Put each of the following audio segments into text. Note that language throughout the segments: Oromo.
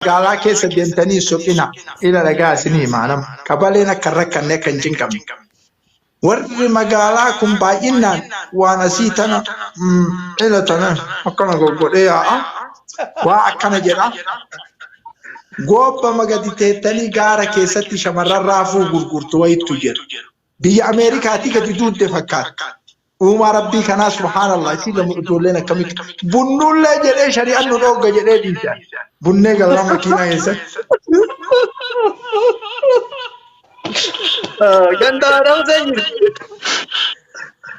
Magaalaa keessa deemtanii hin soqina. Ila dhagaa isinii himaa nama. Qabaleen akka hin rakkanne akka hin cinqamne. Warri magaalaa kun baay'inaan waan asii tana ila tana akkana goggodhee yaa'a. Waa akkana jedha. Goobbama gadi teettanii gaara keessatti shamarran raafuu gurgurtu wayittu jira. Biyya Ameerikaatii gadi duudde fakkaatti. Uumaa Rabbii kanaa subhaanallah isii gamu ijoolleen akkamitti bunnullee jedhee shari'aan nu dhoogga jedhee dhiise. Bunnee galaa makiinaa keessatti. Ganda haramsee jirti.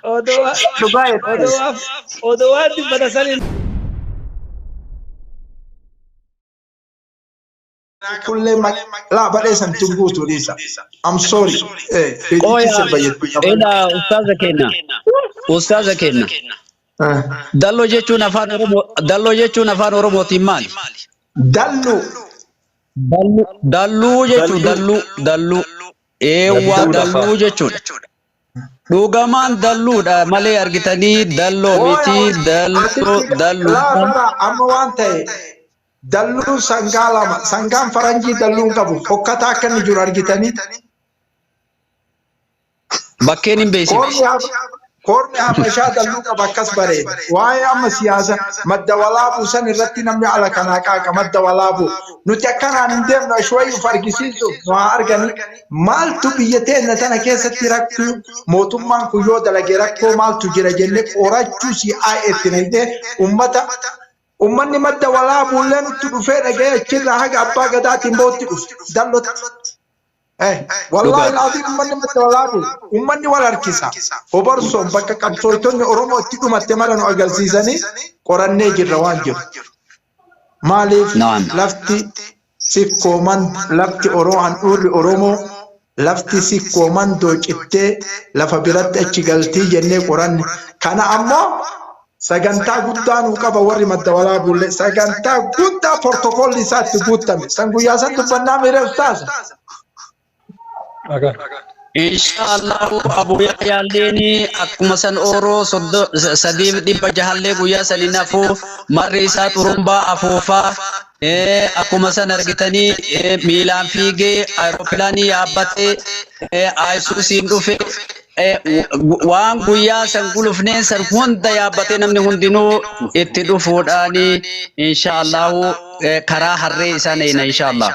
Odoo Dhugaa jette. odoo odoo waan dubbata saniin Kullee laa badhee san tun guutuu dhiisa. I'm sorry. Beetichi Qoya sirba jettu qaba. ila ustaaza kenna. Ustaaza kenna. Dalloo jechuun afaan Oromoo, dalloo jechuun afaan Oromootiin maali? Dallu. Dalluu, dalluu jechuun Dalluu. dalluu, dalluu. Eewwaa Gadduudha faa. dalluu jechuudha. Dhugamaan dalluudha malee argitanii dalloo Ooya miti, dalloo asitti dalluu. laa bara amma waan ta'e dalluun sangaa lama, sangaan faranjii dalluu hin qabu, fokkataa akka inni jiru argitanii. Bakkeen hin beeksifne. Kormi habashaa dalluu qaba akkas bareeda. Waa'ee amma siyaasa madda walaabuu san irratti namni ala kanaa qaaqa madda walaabuu. Nuti akkanaan hin deemnu, ashwayii uf argisiisuuf nu haa arganii. Maaltu biyya teenya tana keessatti rakkoo, mootummaan kun yoo dalage rakkoo maaltu jira jennee qorachuu CIA itti naqnee ummata. Ummanni madda walaabuullee nutti dhufee dhaga'ee achirraa haga abbaa gadaatiin bootti dhufe dallotti. Wallaahi Dhugaadha. laatiin ummanni madda walaabu ummanni wal harkisa. Hoborsoon bakka qabsooytonni Oromoo itti dhumatte mara nu agarsiisanii qorannee jirra waan jiru. Maaliif Naam. lafti sikkooman, lafti Oromoo handhuurri Oromoo lafti sikkooman cittee lafa biratti achi galtii jennee qoranne. Kana ammoo sagantaa guddaa nuu qaba warri madda walaabuullee, sagantaa guddaa portokoolli isaa itti guutame. San guyyaa san dubbannaa miira ustaasa. Inshaallahu Abu Yahyaalleen akkuma san ooroo 600-lee guyyaa sanii nafu marri isaa xurumbaa afuufaa, akkuma san argitanii miilaan fiigee aeropilaanii yaabbatee ayisuusiin dhufe, waan guyyaa san gulufneen san hunda yaabbatee namni hundinuu itti dhufuudhaani inshaallahu karaa harree isaan eeyna inshaallah.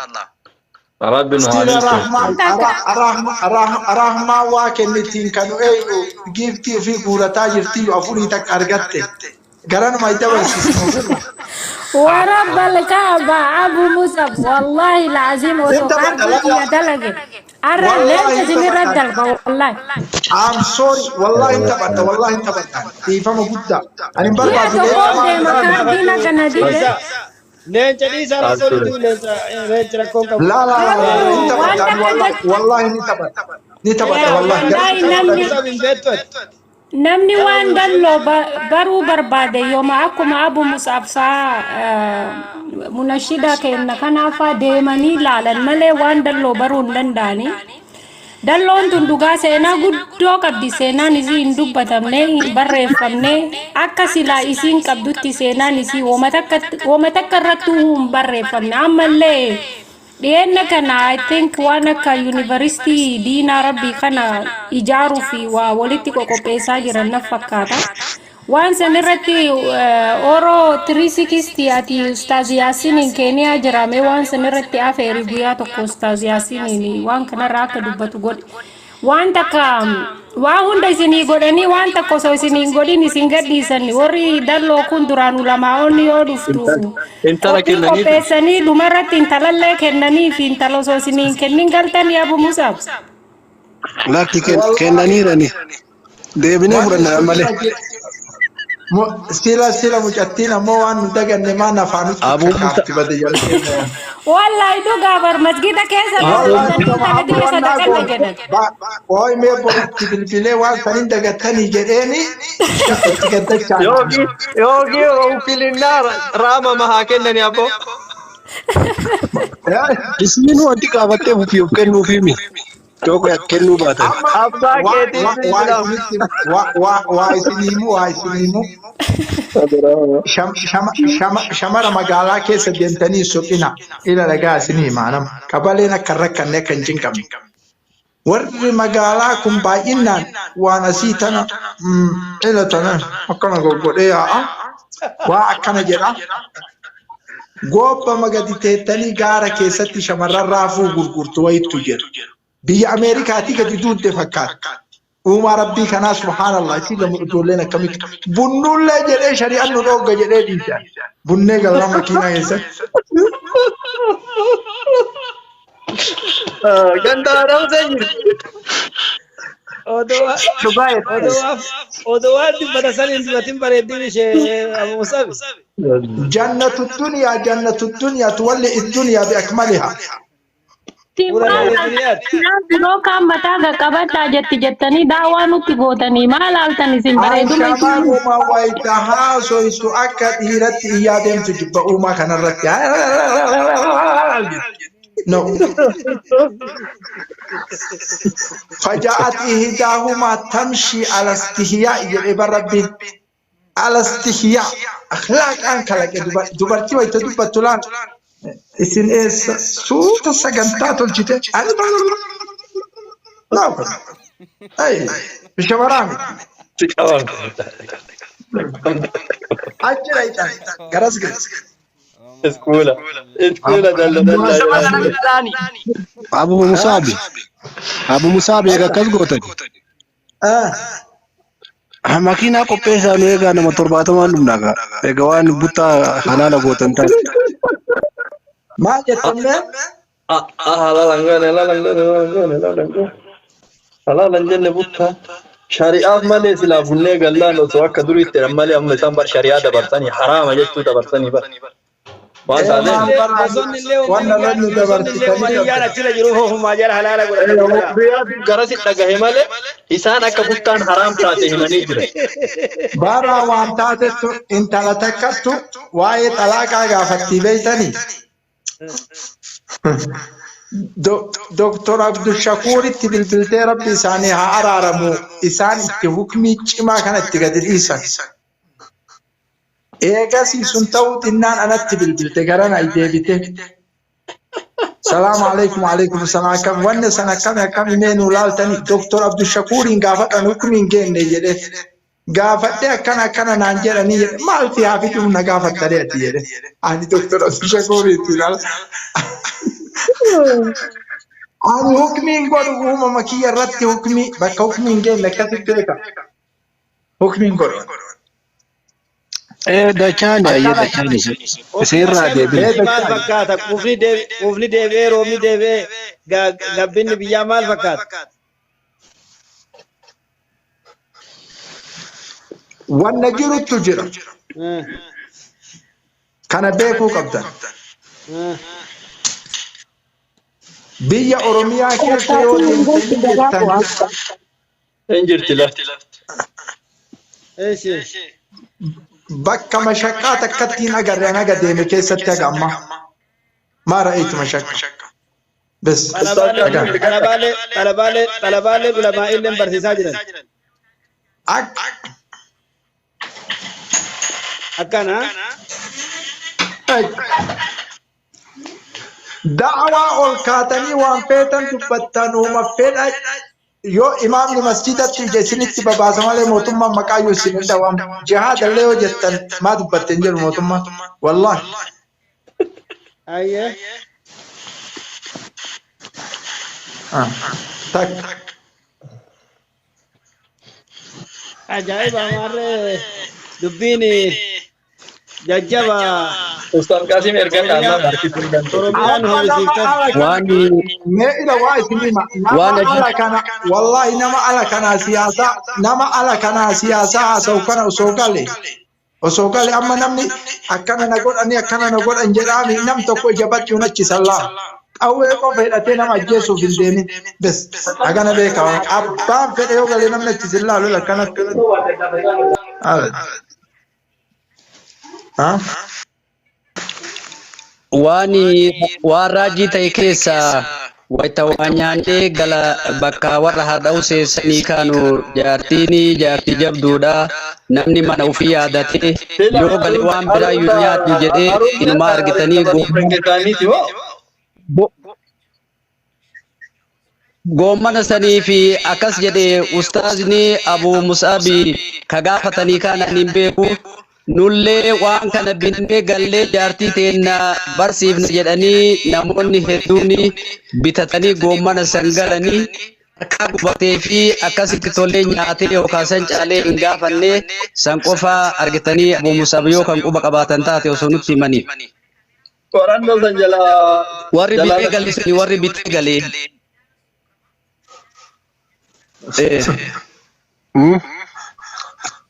Rabbi nu haa Sila milkeessu. Rahmaa rahmaa waa kennitiin kan eenyu giiftii ofii guurataa jirti afurii takka argatte. Garanuma itti dabarsiisnu ofirra. ورب الكعبة أبو مصعب، والله العظيم Inta osoo badda kaardii lala. kiyya dalage arra Wallahi leenca inta isinirra badda. dalba wallahi. I'm sorry. Wallahi inta badda. Wallahi inta badda. Dhiifama guddaa. Ani hin Ji'a barbaadu tokkoof leenca waan deema barbaadu. kaardiin akka na dide. Dhiisaa. Leenca dhiisaa rakkoo Abshir. dituu leenca leenca rakkoon qabu. La la la la Garuu inta waan badda. takka Wallahi jecha wallahi ni taphadha. Ni taphadha yaa wallahi. wallahi namni Musab hin beektu ati. Namni waan dalloo baruu barbaade yooma akkuma Abu Mus'ab faa munashida kenna kanaafaa deemanii laalan malee waan dalloo baruu hin danda'ani. Dalloon tun dhugaa seenaa guddoo qabdi. Seenaan isii hin dubbatamne, hin barreeffamne. Akka silaa isiin qabdutti seenaan isii woma takka irrattuu hin barreeffamne. Ammallee dhiyeenna kana I think waan akka yuunivarsiitii diinaa rabbii kana ijaaruu fi waa walitti qoqopheessaa jiran na fakkaata. Waan san irratti Oro 360 ati Ustaaz Yaasiniin Keeniyaa jiraame, waan san irratti afeeri guyyaa tokko Ustaaz Yaasiniin waan kanarraa akka dubbatu godhi. Waan takka waa hunda isinii godhanii waan takka osoo isinii hin godhin isin gadhiisan. Warri dalloo kun duraan ulamaa'onni yoo dhuftu Intala qophii kennaniifi. qopheessanii dhumarratti intalallee kennanii fi intala osoo isinii hin kennin galtanii, Abu Musaab. Lakki, Wallahi kennaniirani. Deebinee wanni fudhanna sun malee. Sila sila mucattiin ammoo waan nu daganne maan afaanutti Abu Musa kakaafti bade jalqabne. Wallahi dhugaa bar masgida keessa Abu Wallahi dhufanii dhugama intala amma dile wannaa sadaqanna goon jedhan. Ooy mee boritti bilbilee waan sanin dagattanii jedheeni itti gaddachaa. Yookiin yookiin ukilinnaa raamama haa kennani abbo. Isiin wanti qaabattee ofii of kennuufimi. Yoo kennuu baatan. Amma Abbaa waa keetiif waa si waa filamu. isinitti waa waa waa isin himu, waa isin himu. Shamara magaalaa keessa deemtanii soqina ila dhagaa isinii himaa nama qabaleen akka hin rakkanne akka hin cinqamne. Warri magaalaa kun baay'inaan waan asii tana ila tana akkana goggodhee yaa'a. Waa akkana jedha. Goobba magadi teettanii gaara keessatti shamarran raafuu gurgurtu wayittu jira. Biyya Ameerikaatii gadi duudde fakkaatti. Uumaa Rabbii kanaa subhaanallah isii gamu ijoolleen akkamitti bunnuullee jedhee shari'aan nu dhoogga jedhee dhiise. Bunnee galaa makiinaa keessatti. Ganda haramsa jirti. Odoo Dhugaa jettee. odoo waan dubbata saniin dubatin bareeddin ishee Abu Musab. Jannatu duniyaa jannatu duniyaa tuwalli idduniyaa bi akmaliha. Fuula dheeratiniyaati. Biroo kaan mataa qaqqabadhaa jetti jettanii daawwaa nutti gootanii maal haaltan isin bareeduma isin. Shamaruma wayita haasoytu akka dhiiratti iyyaa deemtu jibba uumaa kanarratti. No. Fajaa'at ihdaahumaa tamshii ala istihyaa jedhee bar Rabbiin. Ala istihyaa akhlaaqaan kalaqe dubartii wayita dubbattu laal. Isin eessa suuta sagantaa tolchite. Ay, shamaraa miti. Achi dhayxan garas garas. Iskuula. Iskuula dalla dalla. Sama sana galaani. Abu Musaabi. Abu Musaabi eega akkas gootan. Makiinaa qopheessaa nu eegaa nama 70n dhumna gaa. Egaa waan buttaa halaala gootan taate. Maal jettan mee? Halaala hin goone, halaala hin goone, halaala hin goone, halaala hin goone. Halaala hin jenne buttaa. Shari'aaf malee silaa bunnee gallaan osoo akka duriitti jedhan malee amma isaan bar shari'aa dabarsanii haraama jechuu dabarsanii bar. Waan taateen Bosonni illee Wanna irra nu bosonni illee dabarsitanii umaniyyaan achirra jiru hoofumaa jala halaala godhatanii. Garasi dhagahe malee isaan akka buttaan haraam taate himanii jiran. Bara waan taatettu intala takkattu waa'ee xalaaqaa gaafattii beeytanii. Doktor Abdushakuuritti bilbiltee Rabbi isaanii haa araaramu isaan itti hukmii cimaa kana itti gadi dhiisan. Eegasii sun ta'uu xinnaan anatti bilbilte gara na deebite. Salaamu alaikum alaikum salaam akkam wanni san akkami akkami mee nuu laaltanii Doktor Abdushakuuriin gaafadhan hukmii hin geenne jedhe. Gaafadhee akkana akkana naan jedhanii jedhe maalti haa fixuuf na gaafattanii ati jedhe. Ani Doktor Abdushakuuriitti ilaala. Ani hukmiin godhu uumama kiyya irratti hukmii bakka hukmii hin geenne akkasitti beeka. Hukmiin godhu. Ee dachaani ayyee dachaani isinirraa deebine. Maal fakkaata? Quufni deebi'ee roobni deebi'ee gabbinni biyyaa maal fakkaata? Wanna jirutu jira. Kana beekuu qabdan. Biyya Oromiyaa keessa yoo deemtanii jettan Hin jirti lafti. Eeshi. Bakka mashaqqaa takkatti hin agarre an haga deeme keessatti haga ammaa. Maa ra'aytu mashaqqa. Bes. Xalabaalee xalabaalee xalabaalee ulamaa'illeen barsiisaa jiran. Akka Akkana. Da'awaa ol kaatanii waan feetan dubbattan uuma fedha yoo imaamni masjidatti ija isinitti babaasa malee mootummaan maqaa iyyuu isin hin dhawamu. Jihaadallee yoo jettan maa dubbatte hin jedhu mootummaan. Wallaahi. Ayyee. Takka. Ajaa'iba maarree dubbiin jajjaba. Ustaaz Qaasim erga dhaannaan harkisuu hin danda'u. Oromiyaan hoomisiiftan. Waan Mee ila waa isin hima. Nama Waan ala kana wallahi nama ala kanaa siyaasaa nama ala kanaa siyaasaa haasa'u kana osoo gale amma namni akkana na godhani akkana na godhan jedhaami nam tokko ija bachuun achi sallaa. Qawwee qofa hidhatee nama ajjeesuuf hin deemin. Bes hagana beeka waan abbaan fedhe yoo galee namni achi sin laalu akkanatti. Ha? Waan waan raajii ta'e keessaa Wayita waa nyaannee gala bakka warra haadha seessanii kaanu jaartiin jaartii jabduudha. Namni mana ofii yaadatee Sila yoo gale waan biraa iyyuu nyaadhu jedhee inumaa argitanii isaaniiti moo? Goommana sanii fi akkas jedhe ustaazni Abu Musaabi ka gaafatanii kaan ani hin beeku. Nullee waan kana binnee gallee jaartii teenna barsiifna jedhanii namoonni hedduun bitatanii goommana san galanii harkaa gubatee fi akkasitti tolee nyaatee yookaan san caalee hin gaafanne san qofa argitanii Abu Musab yoo kan quba qabaatan taate osoo nutti himanii. Qorannoo san jalaa Warri jalaa bitee gale suni warri bitee galee.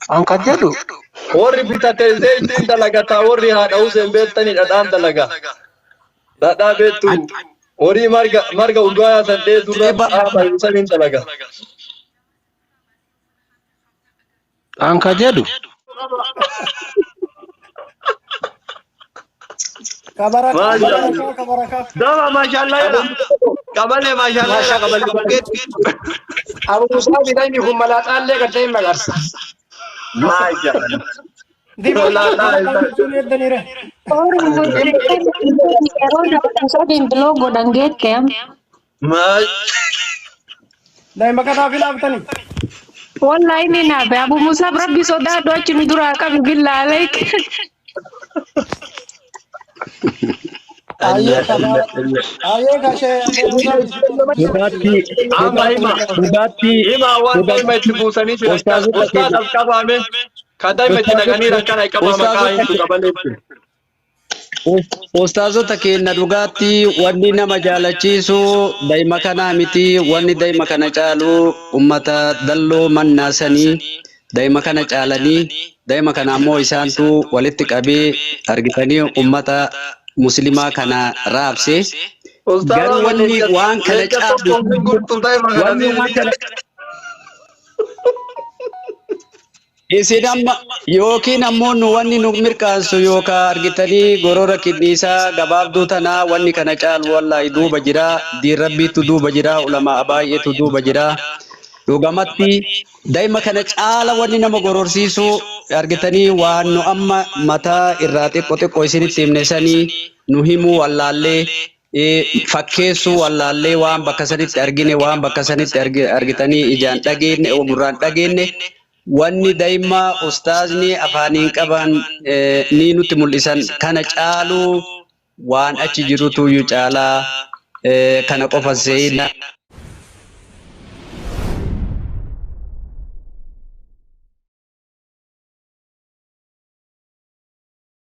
An kan jedhu Warri bitate zaytiin dalagataa, warri haadha Huseen beektanii dhadhaan dalaga. Dhadhaa beektu horii marga marga urgaayaa san dheedurra dhaaba saniin dalaga. An kan jedhu Kabarakaa, Maashaallah. kabarakaa, kabarakaa. Dama maashaallah jedha. Qabalee maashaallah jedha qabalee. Abu Musab daa'imni kun malaaxaallee gartee hin maqarsa. Maashaallah. Diba Tolaa jechuun eeddaniire. Yeroo biloo godhan geette amma. Maash. Daa'ima kanaaf ilaaftanii. Wallahi ni naafe Abu Musab rabbi sodaadhu achi nu duraa qabi billaa aleek. Ayyee kabara. Ayyee kashee Abu Musab. Dhugaatti Amma hima. dhugaatti Hima waan daa'ima itti buusanii jiran kan ustaazota ustaaz keenya as qabaame kan daa'ima itti naqanii rakkana qaba maqaa ustaazota himtu qabaleetti. Ustaazota keenya dhugaatti wanni nama jaalachiisu daa'ima kanaa miti. Wanni daa'ima kana caalu ummata dalloo mannaasanii daa'ima kana caalanii daa'ima kana ammoo isaantu walitti qabee argitanii ummata muslimaa kana raabse. Ustaaz Garuu amma wanni leenca waan kana leenca caalu tokko hin gurtu daa'ima kana wanni waan kana Isin amma yookiin ammoo nu wanni nu mirkaansu yookaan argitanii gorora kinniisaa gabaabduu tanaa wanni kana caalu wallaahi duuba jira. Diin rabbiitu duuba jira. Ulamaa baay'eetu duuba jira. Dhugamatti daa'ima kana caala wanni nama gororsiisu argitanii waan nu amma mataa irraa xiqqo xiqqo isinitti himne sanii nu himuu wallaallee fakkeessuu wallaallee waan bakka sanitti argine waan bakka sanitti argitanii ijaan dhageenye gurraan dhageenye wanni daa'ima ustaazni afaaniin qaban ni nutti mul'isan kana caalu waan achi jirutu iyyuu caalaa kana qofa seena.